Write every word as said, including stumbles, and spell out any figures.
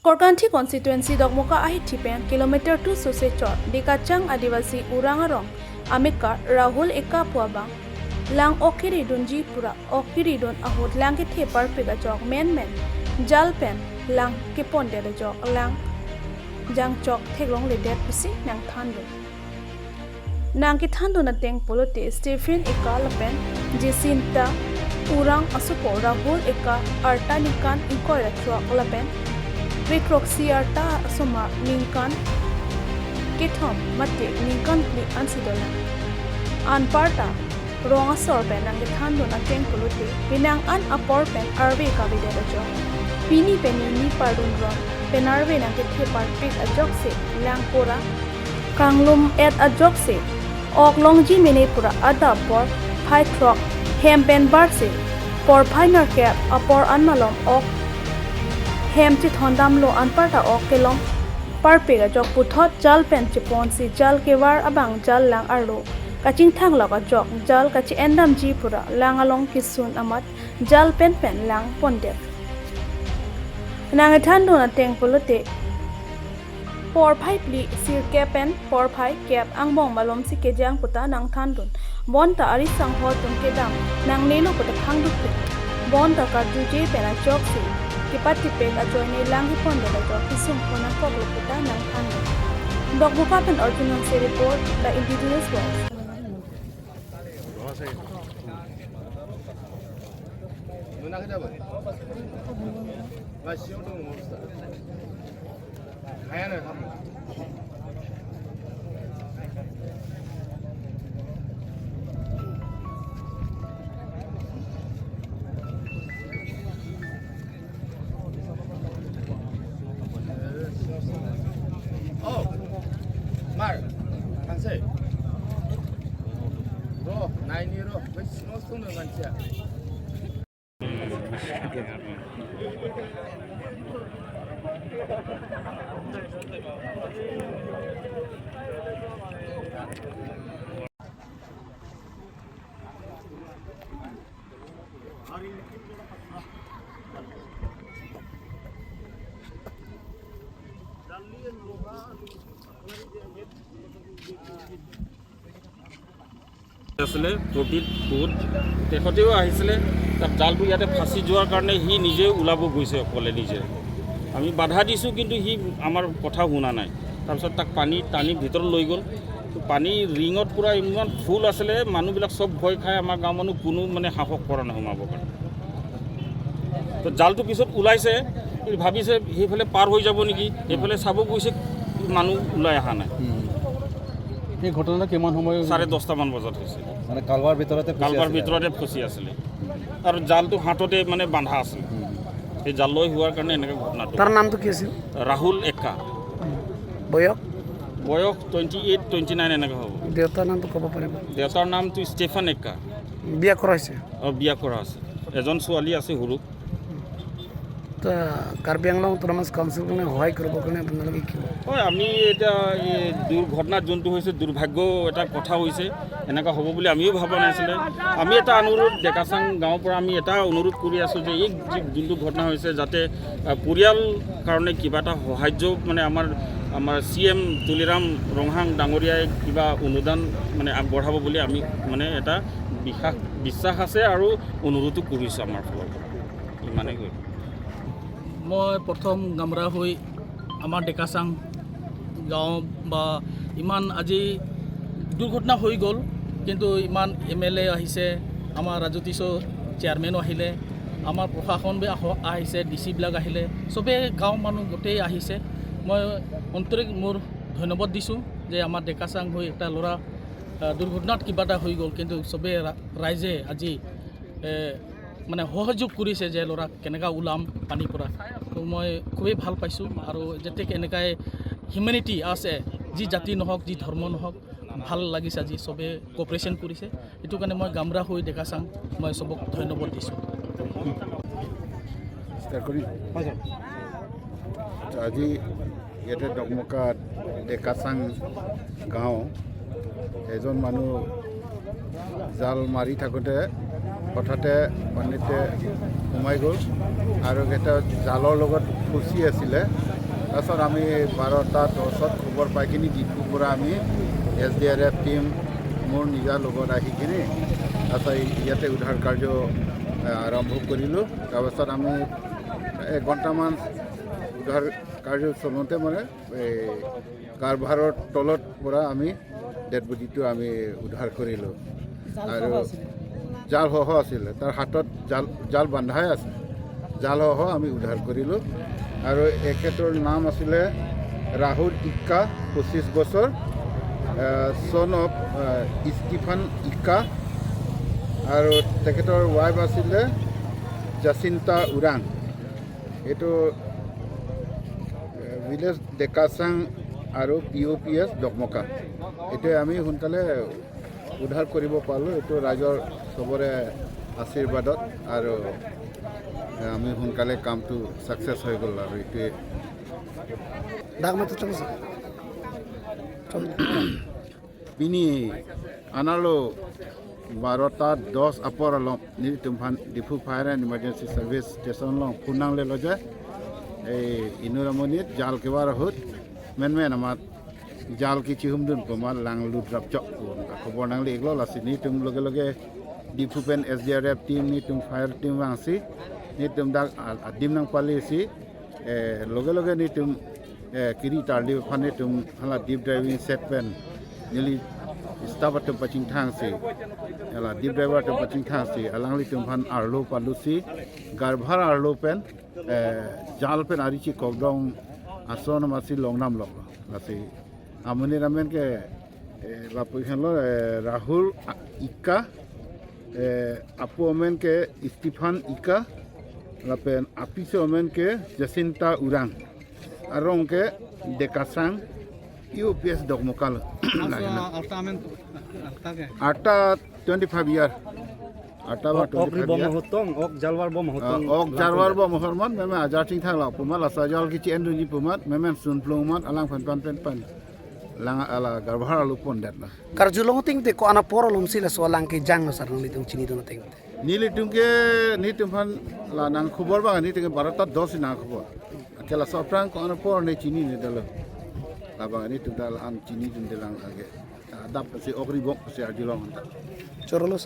Korkanthi constituency Dokmoka ahithi pen kilometer two sose chot Dekachang Adivasi Urang arong amekar Rahul Eka pu abang lang ok kiri dunji pura ok kiri dun ahut lang kethe parpik ajok menmen jal pen lang kepondet ajok lang jangchok theklongledet pusi nangthandun. Nangkethandun ateng pulote Stephen Eka lapen Jacinta Urang asopo Rahul Eka arta ningkan ingkoi ra throk lapen Rikrok si arta asomar ningkan kethom mate ningkan phli ansi dolang. Anparta rong asor pen nangkethandun ateng pulote penang an apor pen arve kavedet ajok. Pini pen nini pardun ron pen arve nangkethe parpik ajoksi lang pura kanglum et ajoksi ok longji mene pura adap porphai throk hem pen barsi porphai nerkep apor an malom ok hem chethondamlo anparta ok kelong parpik ajok puthot jal pen cheponsi jal kevar abang jal lang arlo kachingthang lok ajok jal kachi-endamji pura lang along kisun amat jal pen pen lang pondet. Nangkethandun ateng pulote porphai phli sirkep pen porphai kep angbong malomsi kejang puta nangthandun. Bonta arisang ho atum kedam nangnelo puta khangduk pik. Bonta karjuje pen ajoksi kepatipet ajoine lang hipon dada jok kisung pon nangkoklo puta nangthandun. Dokmoka pen Arjun Hanse report, The Indigenous Voice. Oh, Mar, Hanse. Ro, naini ro, wis nostung na mansia. আছিলে প্ৰদীপ কোঁৱৰ, তেখেতেও আহিছিলে। তাত জালটো ইয়াতে ফাঁচি যোৱাৰ কাৰণে সি নিজে ওলাব গৈছে অকলে নিজে। আমি বাধা দিছোঁ, কিন্তু সি আমাৰ কথা শুনা নাই। তাৰপিছত তাক পানী টানি ভিতৰত লৈ গ'ল। তো পানী ৰিঙত পূৰা ইমান ফুল আছিলে, মানুহবিলাক চব ভয় খাই, আমাৰ গাঁৱৰ মানুহ কোনো মানে সাহস কৰা নাই সোমাব কাৰণে। তো জালটো পিছত ওলাইছে, সি ভাবিছে সেইফালে পাৰ হৈ যাব নেকি, এইফালে চাব গৈছে, মানুহ ওলাই অহা নাই। উম। এই ঘটনাটো কিমান সময়? চাৰে দহটামান বজাত হৈছে। মানে কালভাৰ ভিতৰতে ফচি কালভাৰ আছিলে? ভিতৰতে ফচি আছিলে। আৰু জালটো হাততে মানে বান্ধা আছিল। উম। সেই জাল লৈ হোৱাৰ কাৰণে এনেকৈ ঘটনাটো। তাৰ নামটো কি আছিল? ৰাহুল এক্কা। বয়স? বয়স টুৱেণ্টি এইট, টুৱেণ্টি নাইন এনেকৈ হ'ব। দেউতাৰ নামটো ক'ব পাৰিব? দেউতাৰ নামটো ষ্টেফান এক্কা। বিয়া কৰা হৈছে? অ, বিয়া কৰা আছে। এজন ছোৱালী আছে সৰু। তা কাৰ্বি আংলং অট'নমাছ কাউন্সিল কাৰণে সহায় কৰিবৰ কাৰণে আপোনালোকে কি ক'ব? হয়, আমি এতিয়া এই দুৰ্ঘটনা যোনটো হৈছে, দুৰ্ভাগ্য এটা কথা হৈছে, এনেকুৱা হ'ব বুলি আমিও ভবা নাছিলে। আমি এটা অনুৰোধ, ডেকাচাং গাঁৱৰ পৰা আমি এটা অনুৰোধ কৰি আছোঁ যে এই যি যোনটো ঘটনা হৈছে, যাতে, আহ, পৰিয়াল কাৰণে কিবা এটা সাহায্য, মানে আমাৰ, আমাৰ চি এম তুলিৰাম ৰংহাং ডাঙৰীয়াই কিবা অনুদান মানে আগবঢ়াব বুলি আমি মানে এটা বিশ্বাস, বিশ্বাস আছে আৰু অনুৰোধো কৰিছোঁ আমাৰ ফালৰ পৰা। ইমানেই কৈ। মই প্ৰথম গামৰা হৈ আমাৰ ডেকাচাং গাঁও বা ইমান আজি দুৰ্ঘটনা হৈ গ'ল, কিন্তু ইমান এম এল এ আহিছে, আমাৰ ৰাজু টিছো চেয়াৰমেনো আহিলে, আমাৰ প্ৰশাসন বি আহ-, আহিছে, ডি চিবিলাক আহিলে, চবেই গাঁৱৰ মানুহ গোটেই আহিছে। মই আন্তৰিক মোৰ ধন্যবাদ দিছোঁ যে আমাৰ ডেকাচাং হৈ এটা ল'ৰা, আহ, দুৰ্ঘটনাত কিবা এটা হৈ গ'ল, কিন্তু চবেই ৰা-, ৰাইজে আজি, এ, মানে সহযোগ কৰিছে যে ল'ৰাক কেনেকা ওলাম পানীৰ পৰা। তো মই খুবেই ভাল পাইছোঁ আৰু যেতিয়াকে এনেকাই হিউমেনিটি আছে, যি জাতি নহওক, যি ধৰ্ম নহওক, ভাল লাগিছে আজি চবে কোঅপাৰেশ্যন কৰিছে। এইটো কাৰণে মই গামৰা হৈ ডেকাচাং মই চবক ধন্যবাদ দিছোঁ। ষ্টাৰ্ট কৰি? হয়, ছাৰ। আচ্ছা, আজি ইয়াতে ডকমকা ডেকাচাং গাঁও এজন মানুহ জাল মাৰি থাকোঁতে হঠাতে পানীতে সোমাই গ'ল আৰু এটা জালৰ লগত ফচি আছিলে। তাৰপাছত আমি বাৰটা দহত খবৰ পাই কিনি ডিপুৰ পৰা আমি S D R F team মোৰ নিজা লগত আহি কিনি তাৰপাছত ইয়াতে উদ্ধাৰ কাৰ্য আহ, আৰম্ভ কৰিলোঁ। তাৰপাছত আমি এঘণ্টামান উদ্ধাৰ কাৰ্য চলোতে মানে এই গাৰ্ভাৰৰ তলত পৰা আমি ডেড বডিটো আমি উদ্ধাৰ কৰিলোঁ। জাল আৰু সহ আছিলে। জালসহ আছিলে, তাৰ হাতত জাল জাল বান্ধাই আছে, জালসহ আমি উদ্ধাৰ কৰিলোঁ। আৰু এখেতৰ নাম আছিলে ৰাহুল ইক্কা, পঁচিছ বছৰ, চন অফ ষ্টিফান ইক্কা, আৰু তেখেতৰ ৱাইফ আছিলে জাচিন্তা উৰাং। এইটো ভিলেজ ডেকাচাং আৰু পি অ' পি এছ ডকমকা। এইটোৱে আমি সোনকালে উদ্ধাৰ কৰিব পালোঁ। এইটো ৰাইজৰ চবৰে আশীৰ্বাদত আৰু আমি সোনকালে কামটো ছাকচেছ হৈ গ'ল আৰু এইটোৱে। Dak matutang sa. Pini anerlo বাৰটা দহ apor along nelitum aphan Diphu Fire and Emergency Service Station along phone nanglelo je, ei inut amonit jal kevar ahut menmen amat jal kechihumdun pu amat lang lut rapchok pu khobor nangle-iklo. Lasi nelitum loge loge Diphu pen S D R F team, nelitum fire team vangsi nelitum dak a- adim nangpalesi, eh, loge loge nelitum eh, kiri tarli aphan nelitum hala deep diving set pen neli staff atum pachingthangsi, hala deep diver atum pachingthangsi alanglitum aphan arlo palusi, garbhar arlo pen, eh, jal pen ari chikokdong ason amatsi longdamlo. Lasi amonit amen ke, eh, lapu henlo, eh, Rahul A- Ika, eh, apo amen ke Stephen Ika, lapen apiso amen ke Jacinta Urang, arong ke Dekasang, U P S Dokmokal. Arta amen, arta ke? Arta twenty five year. Arta ba Ok, ok twenty five ribom year. Ahutong, ok jalvar bom ahutong. Ah, ok jalvar bom ahorman, meme ajar chingthang la, pu amat la sajal kichi endunji pu amat, meme sunplung amat, alang pan pan pan pan. Lang ala garbhar arlo pondet la. Karjulong ateng te ko-an apor alomsi laso alang kejanglo sir, nanglitum chinidun ateng te? Nelitum ke, nelitum aphan la nangkhobor abang, nelitum ke barota dos nangkhobor. Ke laso aphrang ko-an apor ne chininedetlo. Labang nelitum ta la-an chinidunde lang age. Adap si ok ribok si arjulong anta. Chorolo sir.